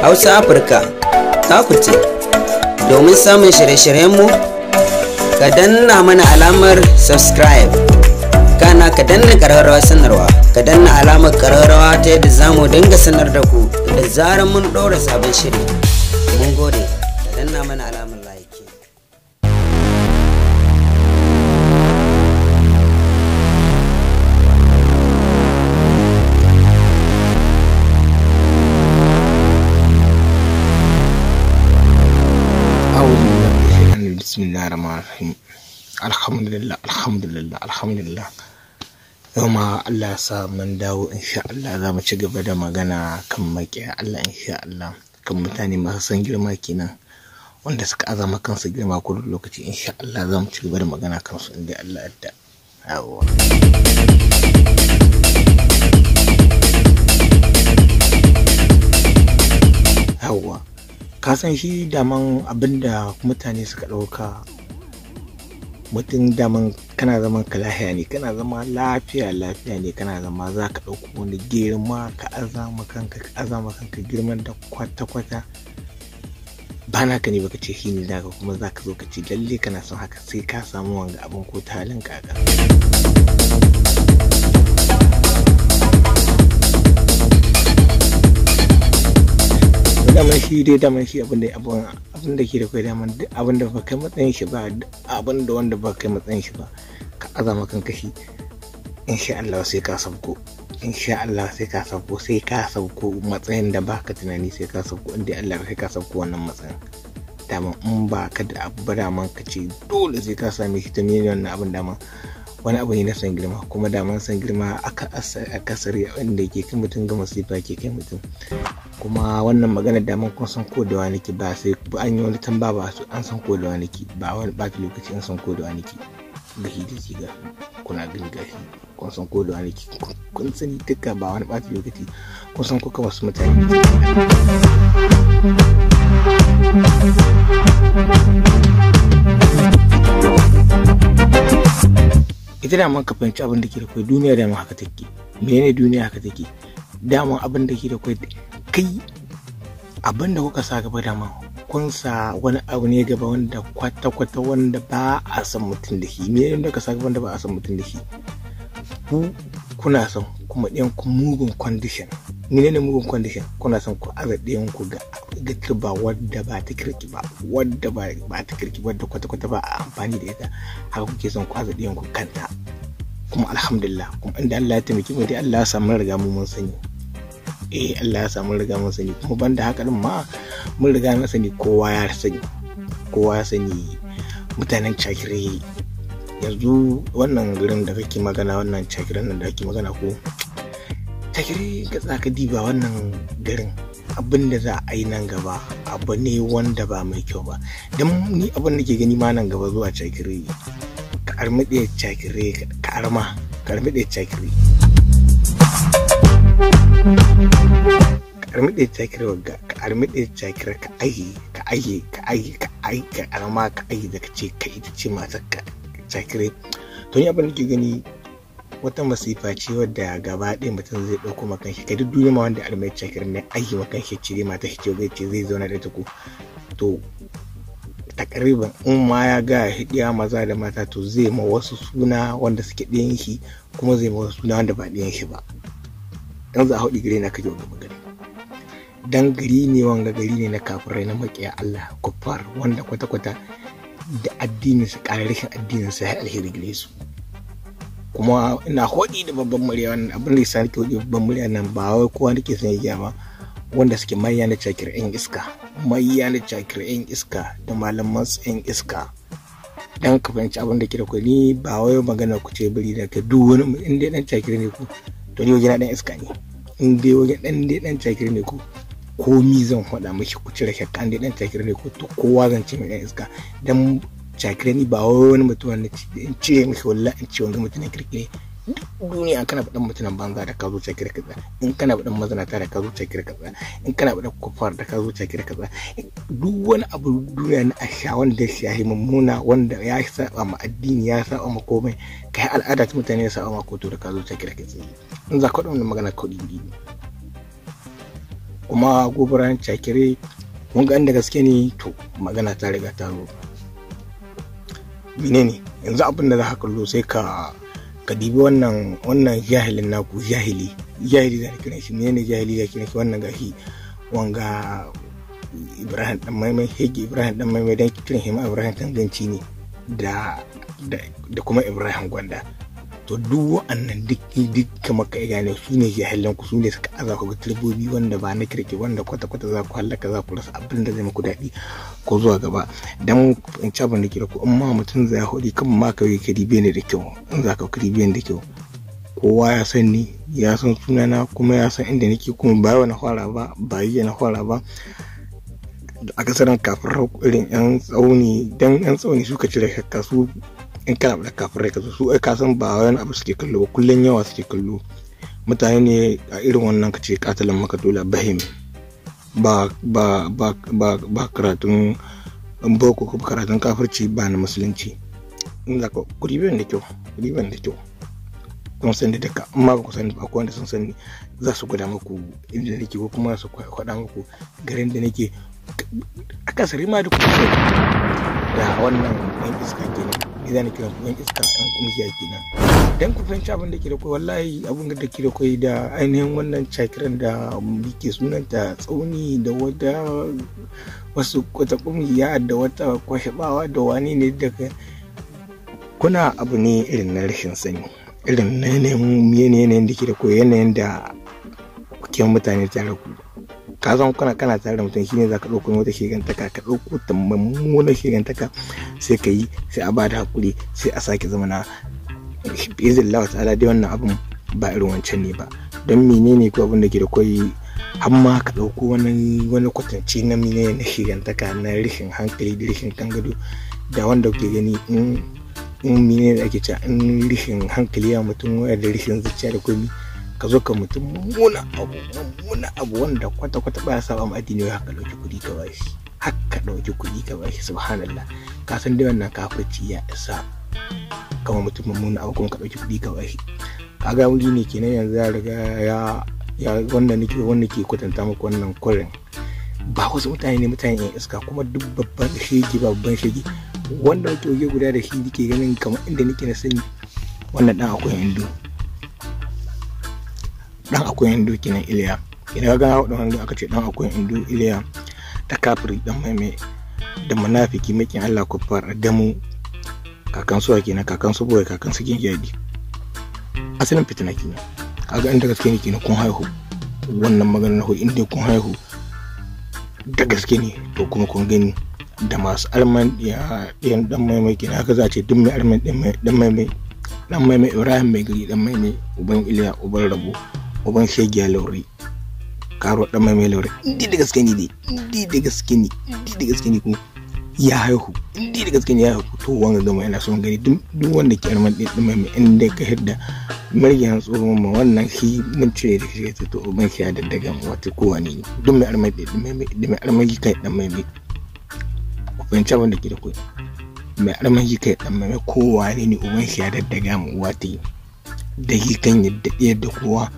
Hausa Afirka ta ku ce, domin samun shirye-shiryenmu, ka danna mana alamar subscribe, kana ka danna ƙararrawar sanarwa, ka danna alamar ƙararrawa ta yadda za mu dinga sanar da ku da zarar mun ɗora sabon shiri. Mun gode, ka danna mana alamar like. Bismillahir Rahmanir Rahim. Alhamdulillah, alhamdulillah, alhamdulillah. Yau ma Allah ya sa mun dawo, insha Allah za mu ci gaba da magana kan maƙiya Allah, insha Allah, kan mutane masu son girma kenan, wanda suka azama kansu girma ko lokaci. Insha Allah za mu ci gaba da magana kansu inda Allah ya yarda. Yawwa. Yawwa. Ka san shi daman abinda mutane suka ɗauka, mutum daman kana zaman ka lafiya ne, kana zama lafiya lafiya ne, kana zama za ka ɗauko wani girma ka azama kanka, ka azama kanka girman da kwata-kwata ba naka ne, baka ce shi ne naka, kuma za ka zo ka ce lalle kana son haka, sai ka samu wanga abin ko ta halin kaka. Daman shi dai, daman shi abin da abin da ke da kai, daman duk abin da ba kai matsayin shi ba, abin da wanda ba kai matsayin shi ba, ka azama kanka shi, insha Allah sai ka sabko, insha Allah sai ka sabko, sai ka sabko matsayin da baka tunani, sai ka sabko inda Allah sai ka sabko wannan matsayin. Daman in ba ka da abu ba, daman ka ce dole sai ka same shi, ta menene wannan abin? Daman wani abu ne na san girma, kuma daman san girma aka akasari wanda ke kai mutum ga masifa ke kai mutum. Kuma wannan magana daman kun san ko da wani ki ba sai an yi wani tamba ba, su an san ko da wani ki ba wani ɓata lokaci, an san ko da wani ki gashi da ci ga kuna gani gashi, kun san ko da wani ki, kun sani duka, ba wani ɓata lokaci, kun san ko wasu mutane. Ita daman ka fahimci abin da ke da kwai duniya, dama haka take. Menene duniya? Haka take. Daman abin da ke da kwai, kai abin da kuka sa gaba, dama kun sa wani abu ne gaba wanda kwata-kwata wanda ba a san mutum da shi. Menene da ka sa gaba wanda ba a san mutum da shi? Ku kuna son kuma ɗayan ku mugun condition. Menene mugun condition? Kuna son ku aza ɗayan ku ga turba wadda ba ta kirki ba, wadda ba ta kirki, wadda kwata-kwata ba a amfani da ita. Haka kuke son ku aza ɗayan ku kanta. Kuma alhamdulillah, kuma inda Allah ya taimake mu dai, Allah ya samu riga mu mun sani. Eh, Allah ya samu riga mun sani. Kuma banda haka din ma mun riga mun sani, kowa ya sani, kowa ya sani. Mutanen Cakire yanzu, wannan garin da kake magana, wannan Cakiren nan da kake magana, ko Cakire ka tsaka diba wannan garin, abin da za a yi nan gaba abu ne wanda ba mai kyau ba. Don ni abin da ke gani ma nan gaba zuwa Cakire, ka armi ɗaya Cakire, ka arma, ka armi ɗaya Cakire, ka armi ɗaya Cakire wagga, ka armi ɗaya Cakire, ka aihi, ka aihi, ka aihi, ka aihi, ka arma, ka aihi da ka ce ka ita ce matarka Cakire. To ni abin da ke gani wata masifa ce wadda gaba ɗaya mutum zai ɗauko makan shi. Kai, duk duniya ma wanda armai Cakire ne aihi makan shi cire mata shi ce zai zauna da ita ko, to takriban in ma ya ga hidiya maza da mata, to zai ma wasu suna wanda suke ɗayan shi, kuma zai ma wasu suna wanda ba ɗayan shi ba. Yanzu a haɗi gare na kake wanga magana, dan gari ne wanga gari ne na kafirai, na maƙiya Allah, kuffar, wanda kwata-kwata da addinin su ƙara rashin addinin su ya alheri gare su. Kuma ina hodi da babban murya, wannan abin da yasa nake hodi babban murya nan, ba wai kowa nake son ya ba, wanda suke manya na Cakir yan iska, manya na Cakir yan iska da malaman su yan iska. Dan ka fahimci abin da ke da ku, ni ba wai magana ku ce bari da ka duk wani in dai dan Cakir ne ku, to ni wajen dan iska ne. In dai wajen dan dai dan Cakir ne ku, komi zan faɗa miki, ku cire shakka, in dai dan Cakir ne ku, to kowa zan ce mai dan iska. Dan Cakir ni ba wai wani mutum wanda in cire mishi wallahi in ce wanga mutumin kirki ne. Duk duniya kana faɗan mutumin banza da ka zo Cakir kaza, in kana faɗan mazinata da ka zo Cakir kaza, in kana faɗan kufar da ka zo Cakir kaza, duk wani abu duniya na asha wanda ya shahi mummuna, wanda ya saba ma addini, ya saba ma komai, kai al'ada ta mutane ya saba ma koto, da ka zo Cakir kaza in za ka faɗa wannan magana kuɗi. Kuma gobaran cakire kun ga inda gaske ne, to magana ta riga ta zo. Menene yanzu abin da za ka kallo? Sai ka dibi wannan jahilin naku, jahili, jahili da kiran shi. Menene jahili da kiran shi? Wannan gashi, wanga Ibrahim dan Maimai, hege Ibrahim dan Maimai, dan kiran shi ma Ibrahim Tanganci ne, da kuma Ibrahim Gwanda. To duk wa'annan duk kamar ka gane su ne jahilan ku, su ne suka aza ku ga turbobi wanda ba na kirki, wanda kwata kwata za ku hallaka, za ku rasa abin da zai muku daɗi ko zuwa gaba. Dan in ci abin da ke da ku, amma mutum zai haɗi kan ma ka yi karibe ne da kyau. In za ka karibe ne da kyau, kowa ya san ni, ya san sunana, kuma ya san inda nake, kuma ba yau na fara ba, ba yi na fara ba. Akasarin kafin irin yan tsauni, dan yan tsauni suka cire shakka su. In kana da kafin ka su, ai ka san ba wani abu suke kallo ba, kullun yawa suke kallo. Mutane ne a irin wannan kace katalan maka dole bahim, ba ba ba ba ba karatun boko ko karatun kafirci, ba na musulunci. In za ka kuriban da kyau, kuriban da kyau, kun san da duka. Amma ba ku sani ba, akwai wanda sun sani, za su gwada muku inda nake, ko kuma su faɗa muku garin da nake. Akasari ma duk da wannan yan iska kenan, ni za ni kiran su yan iska, yan kumshiya kenan. Dan ku fahimci abin da ke da kwai, wallahi abin da ke da kwai da ainihin wannan cakiran da ke sunanta tsauni, da wata wasu wata kumshiya da wata kwashabawa da wani ne, daga kuna abu ne irin na rashin sani, irin na yanayin da ke da kwai, yanayin da kuke mutane tare. Ku ka san kana tare da mutum, shine zaka ɗauko wata shigantaka, ka ɗauko ta mummunar shigantaka, sai ka yi, sai a bada hakuri, sai a sake zama na izin Allah ta'ala. Dai wannan abun ba irin wancan ne ba. Don menene ko abin da ke da koyi, har ma ka ɗauko wani kwatance na menene na shigantaka, na rashin hankali da rashin kangado, da wanda kuke gani in menene da ake cewa in rashin hankali ya mutum waya da rashin zuciya da komi, ka zo ka mutum mummuna abu, mummuna abu wanda kwata kwata baya saba ma addini, wai haka dauki kuɗi ka bashi, haka dauki kuɗi ka bashi. Subhanallah, ka san dai wannan kafirci ya isa kama mutum mummuna abu kuma ka dauki kuɗi ka bashi. Kaga wuri ne kenan yanzu ya riga ya wanda nake, wanda ke kwatanta muku wannan kurin ba wasu mutane ne, mutane yan iska, kuma duk babban shege, babban shege wanda wake waje guda da shi nake ganin kamar inda nake na sani, wannan dan akwai indo, dan akwai indo kenan Iliya. Idan ka ga wanda aka ce dan akwai indo Iliya ta kafiri dan maimai da munafiki makin Allah kuffar damu, kakan su kenan, kakan su boye, kakan su gingiyadi, asalin fitina kenan. Kaga inda gaske ne kenan kun haihu, wannan maganar na inda kun haihu da gaske ne. To kuma kun gani da masu alman ya ɗayan dan maimai kenan, haka za a ce duk mai alman dan maimai, dan maimai Ibrahim mai gari, dan maimai, uban Iliya, uban Rabo, uban Shegiya Lauri, karo dan maimai Lauri. Indi da gaske ne dai, indi da gaske ne, indi da gaske ne kuma ya haihu, indi da gaske ne ya haihu. To wanga gama yana son gani duk wanda ke alman dan maimai, inda ka hidda muryan tsohon ma wannan shi mun cire da shi, to uban shi ya daddaga mu wata kowa ne. Duk mai alman dan maimai, da mai alman kai dan maimai, ku fahimci abin da ke da kai, mai alman kai dan maimai kowa ne uban shi ya daddaga mu uwa ta yi da shi kan yadda ɗaya da kowa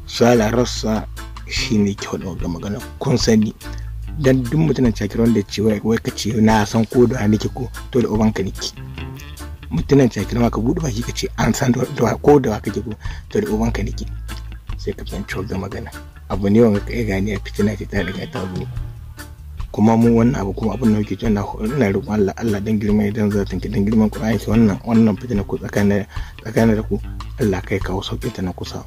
sala rassa. Shi ne kyau da ga magana kun sani. Dan duk mutumin cakir wanda ce wai ka ce na san ko da nake ko, to da ubanka nake. Mutumin cakir ma ka buɗe baki ka ce an san da ko da kake ko, to da ubanka nake. Sai ka fahimci ga magana abu ne wanda kai gani a fitina ce ta riga ta zo. Kuma mu wannan abu, kuma abin da muke cewa, ina roƙon Allah, Allah dan girman idan zatin ki, dan girman Qur'ani ki, wannan fitina ku tsakanin da ku, Allah kai kawo sauƙin ta na kusa.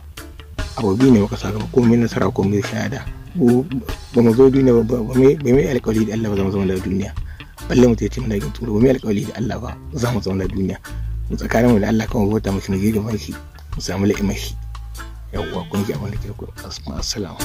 Abu biyu ne muka sa gaba, ko mai nasara ko mai shahada. Ba mu zo duniya ba, ba mai alƙawari da Allah ba za mu zauna da duniya, balle mu ce muna yin tsoro. Ba mai alƙawari da Allah ba za mu zauna duniya. Mu tsakanin mu da Allah kawai bauta mu shi, gaban shi mu samu la'imar shi. Yawwa, kun ji abin da ke ku. Assalamu.